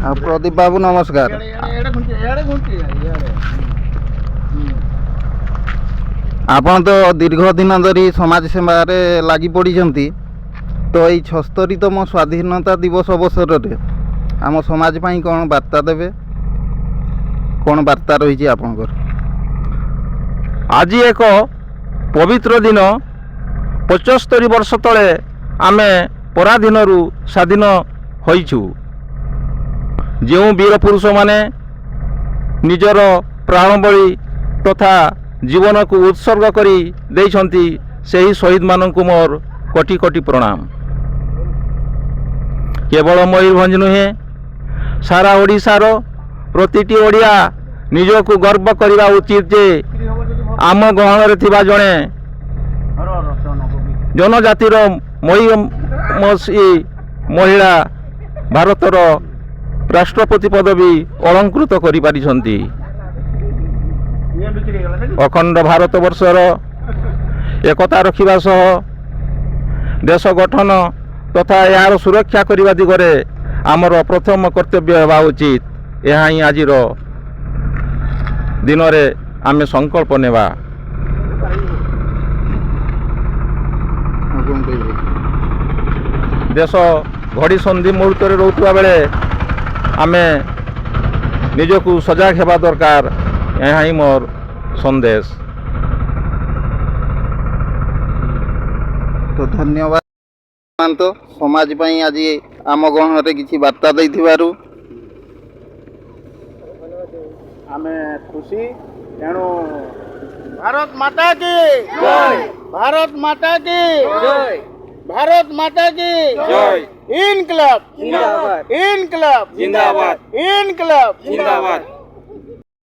ଆଉ ପ୍ରଦୀପ ବାବୁ ନମସ୍କାର। ଆପଣ ତ ଦୀର୍ଘ ଦିନ ଧରି ସମାଜ ସେବାରେ ଲାଗି ପଡ଼ିଛନ୍ତି, ତ ଏଇ 76ତମ ସ୍ୱାଧୀନତା ଦିବସ ଅବସରରେ ଆମ ସମାଜ ପାଇଁ କ'ଣ ବାର୍ତ୍ତା ଦେବେ? କ'ଣ ବାର୍ତ୍ତା ରହିଛି ଆପଣଙ୍କର? ଆଜି ଏକ ପବିତ୍ର ଦିନ। 75 ବର୍ଷ ତଳେ ଆମେ ପରାଧୀନରୁ ସ୍ୱାଧୀନ ହୋଇଛୁ। ଯେଉଁ ବୀର ପୁରୁଷମାନେ ନିଜର ପ୍ରାଣବଳି ତଥା ଜୀବନକୁ ଉତ୍ସର୍ଗ କରି ଦେଇଛନ୍ତି, ସେହି ଶହୀଦମାନଙ୍କୁ ମୋର କୋଟି କୋଟି ପ୍ରଣାମ। କେବଳ ମୟୂରଭଞ୍ଜ ନୁହେଁ, ସାରା ଓଡ଼ିଶାର ପ୍ରତିଟି ଓଡ଼ିଆ ନିଜକୁ ଗର୍ବ କରିବା ଉଚିତ ଯେ ଆମ ଗହଣରେ ଥିବା ଜଣେ ଜନଜାତିର ମହିଳା ଭାରତର ରାଷ୍ଟ୍ରପତି ପଦବୀ ଅଳଙ୍କୃତ କରିପାରିଛନ୍ତି। ଅଖଣ୍ଡ ଭାରତବର୍ଷର ଏକତା ରଖିବା ସହ ଦେଶ ଗଠନ ତଥା ଏହାର ସୁରକ୍ଷା କରିବା ଦିଗରେ ଆମର ପ୍ରଥମ କର୍ତ୍ତବ୍ୟ ହେବା ଉଚିତ। ଏହା ହିଁ ଆଜିର ଦିନରେ ଆମେ ସଂକଳ୍ପ ନେବା। ଆଉ କ'ଣ କହିବେ? ଦେଶ ଘଡ଼ି ସନ୍ଧି ମୁହୂର୍ତ୍ତରେ ରହୁଥିବା ବେଳେ ଆମେ ନିଜକୁ ସଜାଗ ହେବା ଦରକାର। ଏହା ହିଁ ମୋର ସନ୍ଦେଶ। ତ ଧନ୍ୟବାଦ ସମାଜ ପାଇଁ ଆଜି ଆମ ଗହଣରେ କିଛି ବାର୍ତ୍ତା ଦେଇଥିବାରୁ। ଆମେ ଖୁସି। ତେଣୁ ଭାରତ ମାତା କି ଭାରତ ମାତା କି ଭାରତ ମାତା କି ଇନକଲାବ, ଇନକଲାବ, ଜିନ୍ଦାବାଦ, ଇନକଲାବ। ଜିନ୍ଦାବାଦ।